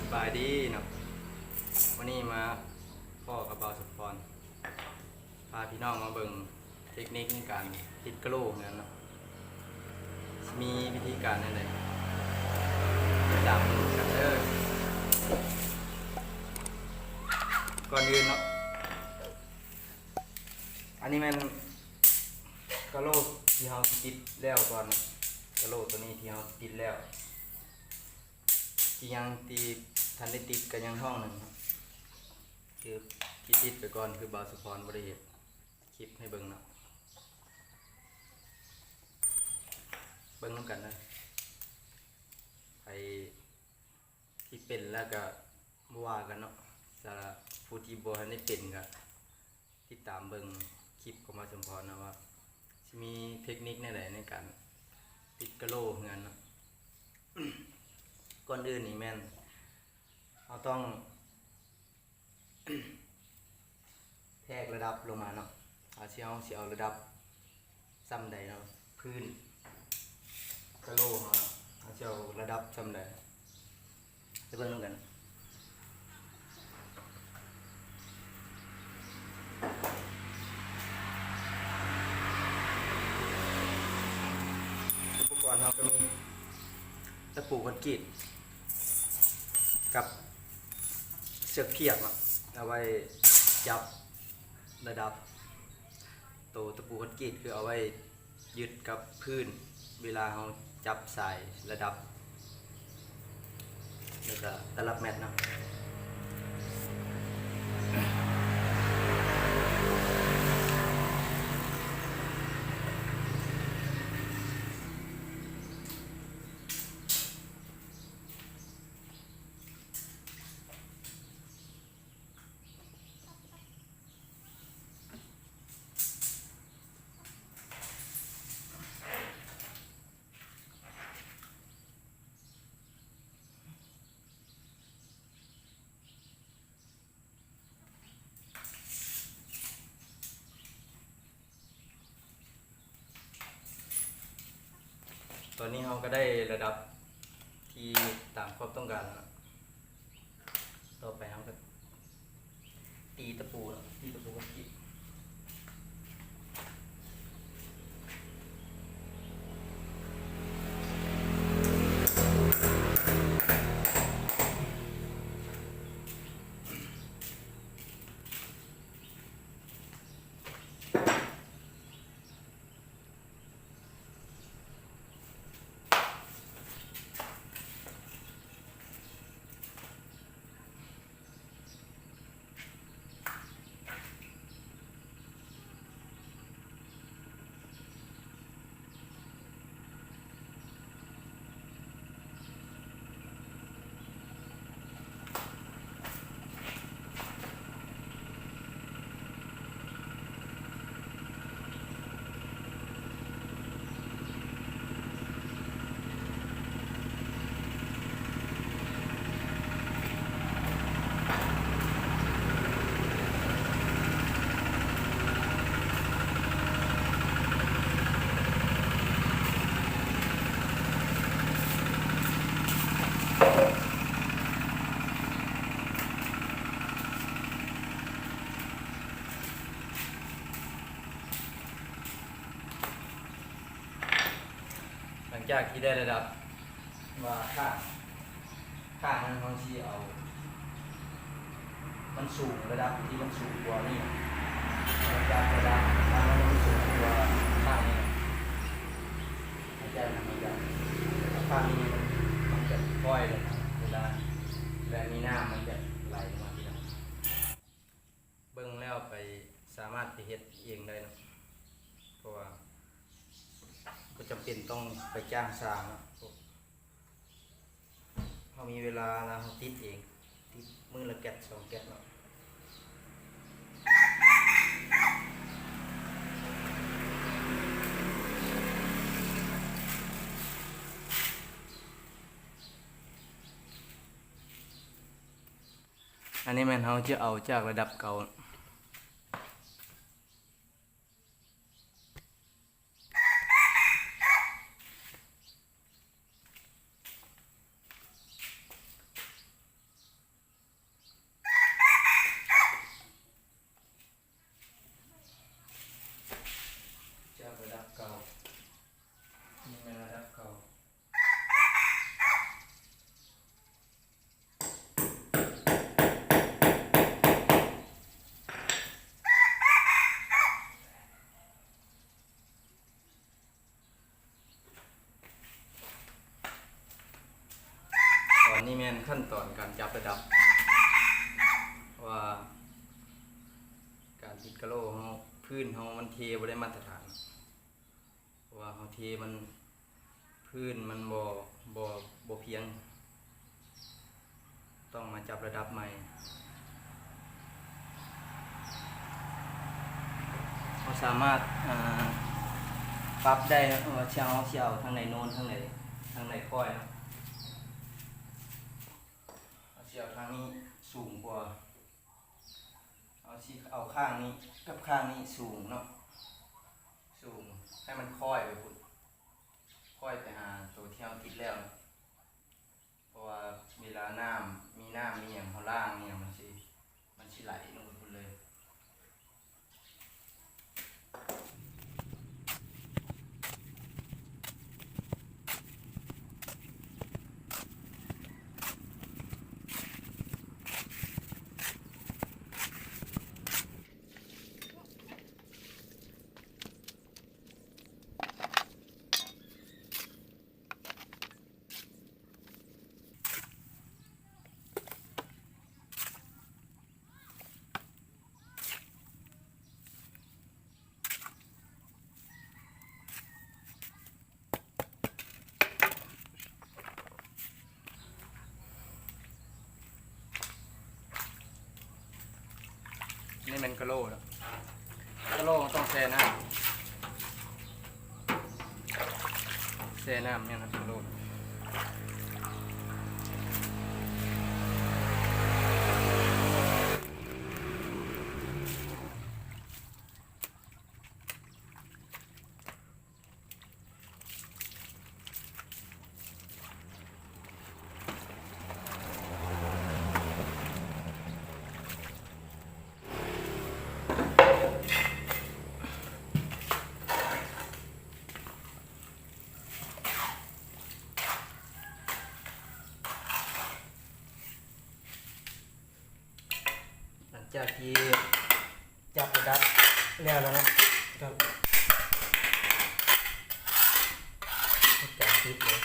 ສະບາຍດີເນາະ, ມື້ນີ້ມາພໍ້ກັບບ່າວສົມພອນ ພາພີ່ນ້ອງມາເບິ່ງເທັກນິກໃນການຕິດກະໂຫຼເຮືອນເນາະ, ມີວິທີການແນວໃດ ຕາມເບິ່ງກັນເດີ. ກ່ອນອື່ນເນາະ ອັນນີ້ແມ່ນກະໂຫຼທີ່ເຮົາຕິດແລ້ວກ່ອນເນາະ, ກະໂຫຼໂຕນີ້ທີ່ເຮົາຕິດແລ້ວ ທີ່ຍັງທີ່ທັນໄດ້ຕິດກໍຍັງຫ້ອງໜຶ່ງເນາະ, ຄືທີ່ຕິດໄປກ່ອນ ຄືບ່າວສົມພອນບໍ່ໄດ້ເຮັດຄລິບໃຫ້ເບິ່ງເນາະ. ເບິ່ງນຳກັນເດີ, ໃຜທີ່ເປັນແລ້ວກໍບໍ່ວ່າກັນເນາະ, ສຳລັບຜູ້ທີ່ບໍ່ທັນໄດ້ເປັນກໍ ຕິດຕາມເບິ່ງຄລິບຂອງບ່າວສົມພອນເນາະ ວ່າຊິມີເທັກນິກແນວໃດໃນການຕິດກະໂຫຼເຮືອນເນາະ. ກ່ອນອື່ນນີ້ແມ່ນເຮົາຕ້ອງແທກລະດັບລົງມາເນາະ, ເຮົາຊິ ເຮົາຊິເອົາລະດັບ ສ່ຳໃດເນາະ, ພື້ນກະໂຫຼເຮົາເນາະ, ເຮົາຊິເອົາລະດັບສ່ຳໃດ ໄປເບິ່ງນຳກັນ. ອຸປະກອນເຮົາກໍມີຕະປູຄອນກຣີດກັບເຊືອກພຽກເນາະ, ເອົາໄວ້ຈັບລະດັບ. ໂຕຕະປູຄອນກຣີດຄືເອົາໄວ້ຍຶດກັບພື້ນ ເວລາເຮົາຈັບສາຍລະດັບ ແລ້ວກະຕະລັບແມັດເນາະ. ຕອນນີ້ເຮົາກໍໄດ້ລະດັບທີ່ຕາມຄວາມຕ້ອງການແລ້ວເນາະ. ຕໍ່ໄປເຮົາກໍຕີຕະປູເນາະ, ຕີຕະປູກັບກີບ. ຫຼັງຈາກທີ່ໄດ້ລະດັບວ່າຂ້າງ ຂ້າງນັ້ນເຮົາຊິເອົາມັນສູງ ລະດັບທີ່ມັນສູງກວ່ານີ້ ລະດັບ ລະດັບຂ້າງນັ້ນມັນສູງກວ່າຂ້າງນີ້. ຫຼັງຈາກນັ້ນເຮົາຈະ ຂ້າງນີ້ມັນຈະຄ່ອຍລົງມາ ເວລາ ເວລາມີນ້ຳມັນຈະໄຫຼລົງມາທີຫຼັງ. ເບິ່ງແລ້ວໄປສາມາດໄປເຮັດເອງໄດ້ເນາະ ເພາະວ່າບໍ່ຈຳເປັນຕ້ອງໄປຈ້າງຊ່າງເນາະ. ເຮົາມີເວລາລະເຮົາຕິດເອງ ຕິດມື້ລະແກັດສອງແກັດເນາະ. ອັນນີ້ແມ່ນເຮົາຈະເອົາຈາກລະດັບເກົ່າ. ເ ນີ້ແມ່ນຂັ້ນຕອນການຈັບລະດັບ ເພາະວ່າການຕິດກະໂຫຼເຮົາ ພື້ນເຮົາມັນເທບໍ່ໄດ້ມາດຕະຖານ ເພາະວ່າເຮົາເທມັນ ພື້ນມັນບໍ່ ບໍ່ ບໍ່ພຽງ ຕ້ອງມາຈັບລະດັບໃໝ່. ເຮົາສາມາດ ເອີ ປັບໄດ້ເນາະ ວ່າເຮົາຊິເອົາທາງໃດໂນ້ນ ທາງໃດ ທາງໃດຄ່ອຍເນາະ. ເຮົາຊິເອົາທາງນີ້ສູງກວ່າ ເຮົາຊິເອົາຂ້າງນີ້ກັບຂ້າງນີ້ສູງເນາະ ສູງ ໃຫ້ມັນຄ້ອຍໄປພຸ້ນ ຄ້ອຍໄປຫາໂຕທີ່ເຮົາຕິດແລ້ວເນາະ ເພາະວ່າເວລານ້ຳ ມີນ້ຳມີຫຍັງ ເຮົາລ້າງອີ່ຫຍັງ ມັນຊິ ມັນຊິໄຫຼລົງໄປພຸ້ນເລີຍ. ນີ້ແມ່ນກະໂຫຼເນາະ ກະໂຫຼຕ້ອງແຊ່ນ້ຳ ແຊ່ນ້ຳແມ່ນກະໂຫຼ. ຫຼັງຈາກທີ່ຈັບລະດັບແລ້ວແລ້ວເນາະ ກໍເຮັດການຕິດເລີຍ. ເ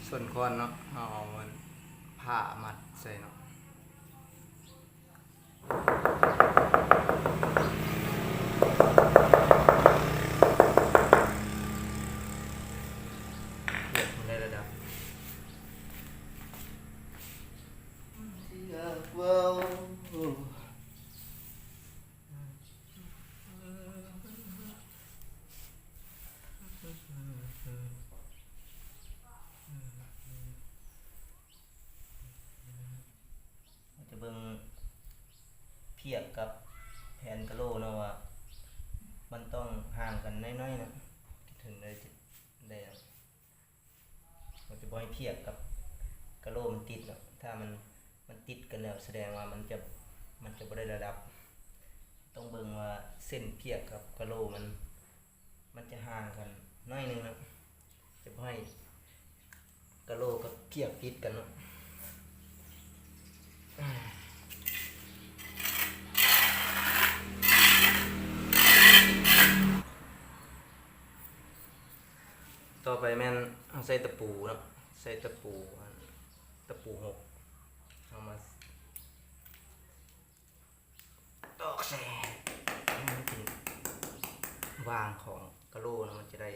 ສົ້ນຄ້ອນເນາະ ເຮົາເອົາອັນຜ້າມັດໃສ່ເນາະ ພຽກໃຫ້ໄດ້ລະດັບ ຈະເບິ່ງພຽກກັບແຜ່ນກະໂຫຼເນາະວ່າ ມັນຕ້ອງຫ່າງກັນໜ້ອຍໆເນາະ ເຖິງໄດ້ ໄດ້ ເຮົາຈະບໍ່ໃຫ້ພຽກກັບກະໂຫຼມັນຕິດເນາະ ຖ້າມັນ ມັນຕິດກັນແລ້ວ ສະແດງວ່າມັນຈະ ມັນຈະບໍ່ໄດ້ລະດັບ ຕ້ອງເບິ່ງວ່າເສັ້ນພຽກກັບກະໂຫຼມັນ ມັນຈະຫ່າງກັນໜ້ອຍໜຶ່ງເນາະ ຈະບໍ່ໃຫ້ກະໂຫຼກັບພຽກຕິດກັນເນາະ. ຕໍ່ໄປແມ່ນເຮົາໃຊ້ຕະປູເນາະ ໃຊ້ຕະປູ ອັນ ຕະປູຫົກ ເຮົາມາຕອກໃສ່ໃຫ້ມັນເປັນວາງຂອງກະໂຫຼເນາະ ມັນຈະໄດ້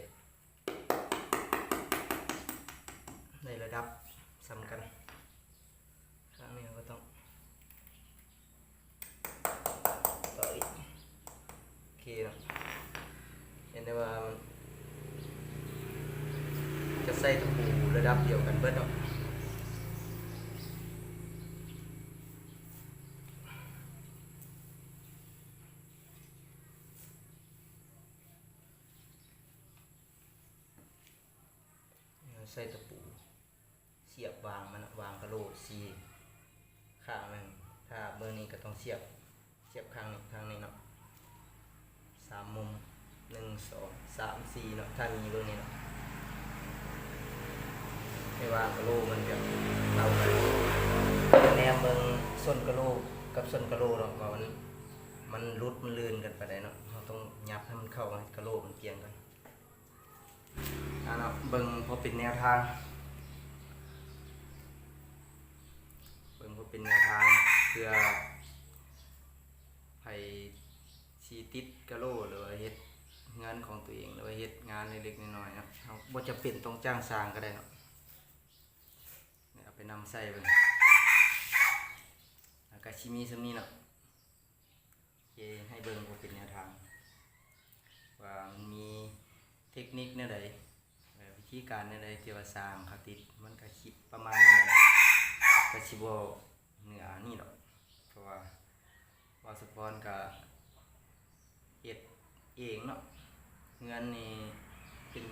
ໄດ້ລະດັບສ່ຳກັນ. ຄັ້ງນີ້ເຮົາກໍຕ້ອງຕໍ່ອີກ ໂອເຄເນາະ ເຫັນໄດ້ວ່າມັນຈະໃຊ້ຕະປູລະດັບດຽວກັນເບິດເນາະ. ໃຊ້ຕະປູສຽບວາງມັນ ວາງກະໂຫຼສີ່ຂ້າງໜຶ່ງ ຖ້າເບິ່ງນີ້ກໍຕ້ອງສຽບ ສຽບຂ້າງນີ້ ຂ້າງນີ້ເນາະ ສາມມຸມ ໜຶ່ງ ສອງ ສາມ ສີ່ເນາະ ຖ້າມີເບິ່ງນີ້ເນາະ ໃຫ້ວາງກະໂຫຼມັນແບບເທົ່າກັນ ແນມເບິ່ງສົ້ນກະໂຫຼກັບສົ້ນກະໂຫຼເນາະ ວ່າມັນ ມັນຫຼຸດມັນລື່ນກັນປານໃດເນາະ ເຮົາຕ້ອງຫຍັບໃຫ້ມັນເຂົ້າ ໃຫ້ກະໂຫຼມັນກ່ຽງກັນ. ອາເນາະ ເບິ່ງພໍເປັນແນວທາງ ເບິ່ງພໍເປັນແນວທາງ ເພື່ອໃຜຊິຕິດກະໂຫຼ ຫຼືວ່າເຮັດເຮືອນຂອງຕົວເອງ ຫຼືວ່າເຮັດງານເລັກໆນ້ອຍໆເນາະ ເຮົາບໍ່ຈຳເປັນຕ້ອງຈ້າງຊ່າງກໍໄດ້ເນາະ ເອົາໄປນຳໃຊ້ເບິ່ງ ແລ້ວກໍຊິມີສ່ຳນີ້ເນາະ. ໂອເຄ ໃຫ້ເບິ່ງເພື່ອເປັນແນວທາງ ວ່າມັນມີເທັກນິກແນວໃດ ເອີ ວິທີການແນວໃດທີ່ວ່າຊ່າງເຂົາຕິດ ມັນກະຄິດປະມານນີ້ແຫຼະ ກະຊິບໍ່ເໜືອນີ້ດອກ ເພາະວ່າບ່າວສະພອນກະເຮັດ ເອງເນາະ ເຮືອນນີ້ເປັນ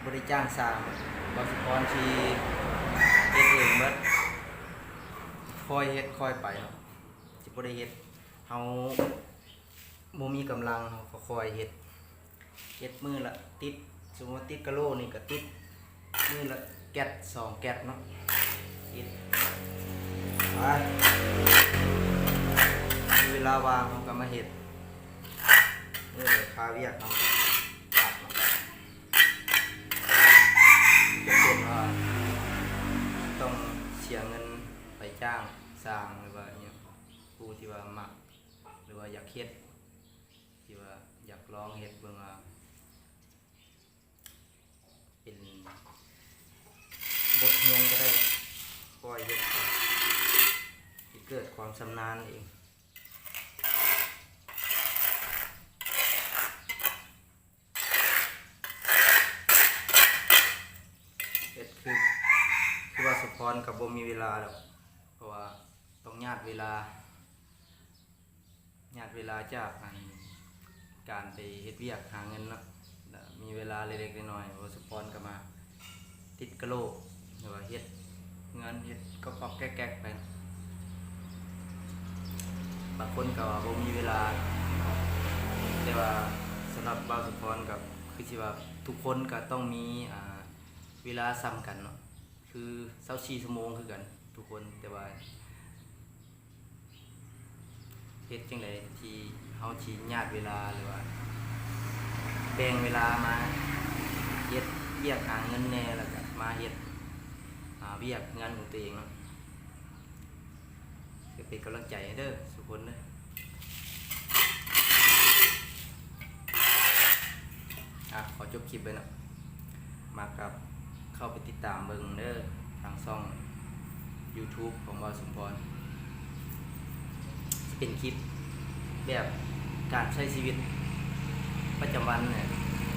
ບໍ່ໄດ້ຈ້າງຊ່າງ ບ່າວສະພອນຊິເຮັດເອງເບິດ ຄ່ອຍເຮັດຄ່ອຍໄປເນາະ ຊິບໍ່ໄດ້ເຮັດ ເຮົາບໍ່ມີກຳລັງ ເຮົາກໍຄ່ອຍເຮັດ ເຮັດມື້ລະຕິດ ສົມມຸດວ່າຕິດກະໂຫຼນີ້ກໍຕິດ ມື້ລະແກັດສອງແກັດເນາະ ເຮັດໄປ ມີເວລາວ່າງເຮົາກໍມາເຮັດ ມື້ໃດຄາວຽກເຮົາກໍພັກເນາະ ຈຳເປັນວ່າຕ້ອງເສຍເງິນໄປຈ້າງຊ່າງ ຫຼືວ່າອີ່ຫຍັງ ຜູ້ທີ່ວ່າມັກ ຫຼືວ່າຢາກເຮັດ ທີ່ວ່າຢາກລອງເຮັດເບິ່ງວ່າ ເປັນບົດຮຽນກໍໄດ້ ຄ່ອຍເຮັດ ໃຫ້ເກີດຄວາມຊຳນານເອງ ເຮັດຄື ຄືວ່າສະພອນກໍບໍ່ມີເວລາດອກ ເພາະວ່າຕ້ອງຍາດເວລາ ຍາດເວລາຈາກອັນ ການໄປເຮັດວຽກຫາເງິນເນາະ ແລ້ວມີເວລາເລັກໆນ້ອຍໆ ບ່າວສະພອນກໍມາຕິດກະໂຫຼ ຫຼືວ່າເຮັດເຮືອນ ເຮັດກອກໆແກກໆໄປ ບາງຄົນກໍບໍ່ມີເວລາ ແຕ່ວ່າສຳລັບບ່າວສະພອນກໍຄືຊິວ່າທຸກຄົນກໍຕ້ອງມີ ອ່າ ເວລາສ່ຳກັນເນາະ ຄືຊາວສີ່ຊົ່ວໂມງຄືກັນທຸກຄົນ ແຕ່ວ່າ ເຮັດຈັ່ງໃດທີ່ເຮົາຊິຍາດເວລາ ຫຼືວ່າແບ່ງເວລາມາເຮັດ ວຽກຫາເງິນແດ່ ແລ້ວກໍມາເຮັດ ອ່າ ວຽກເຮືອນຂອງຕົວເອງເນາະ. ກໍເປັນກຳລັງໃຈໃຫ້ເດີທຸກຄົນເດີ. ອ່ະ ຂໍຈົບຄລິບໄວ້ເນາະ. ມັກກໍເຂົ້າໄປຕິດຕາມເບິ່ງເດີ ທາງຊ່ອງ YouTube ຂອງບ່າວສົມພອນ. ຈະເປັນຄລິບແບບການໃຊ້ຊີວິດປະຈຳວັນນີ້ແຫຼະ,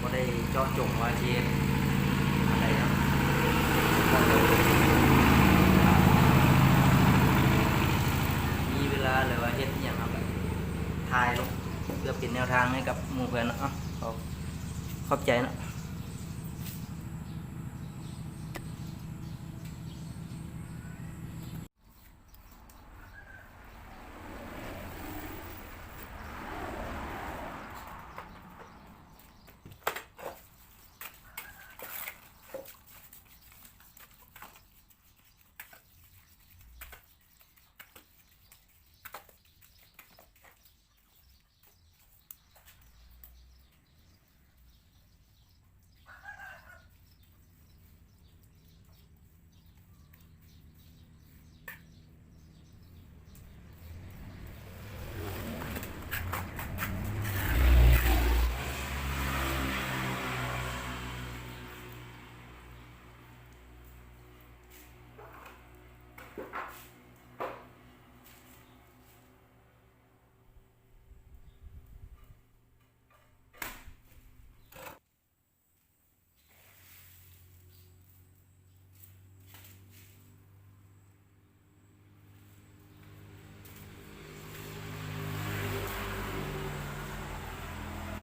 ບໍ່ໄດ້ເຈາະຈົງວ່າຊິເຮັດອັນໃດເນາະ. ມີເວລາ ຫຼືວ່າເຮັດອີ່ຫຍັງ ເຮົາກໍຖ່າຍລົງ ເພື່ອເປັນແນວທາງໃຫ້ກັບໝູ່ເພື່ອນເນາະ. ເອົາ ຂອບ ຂອບໃຈເນາະ.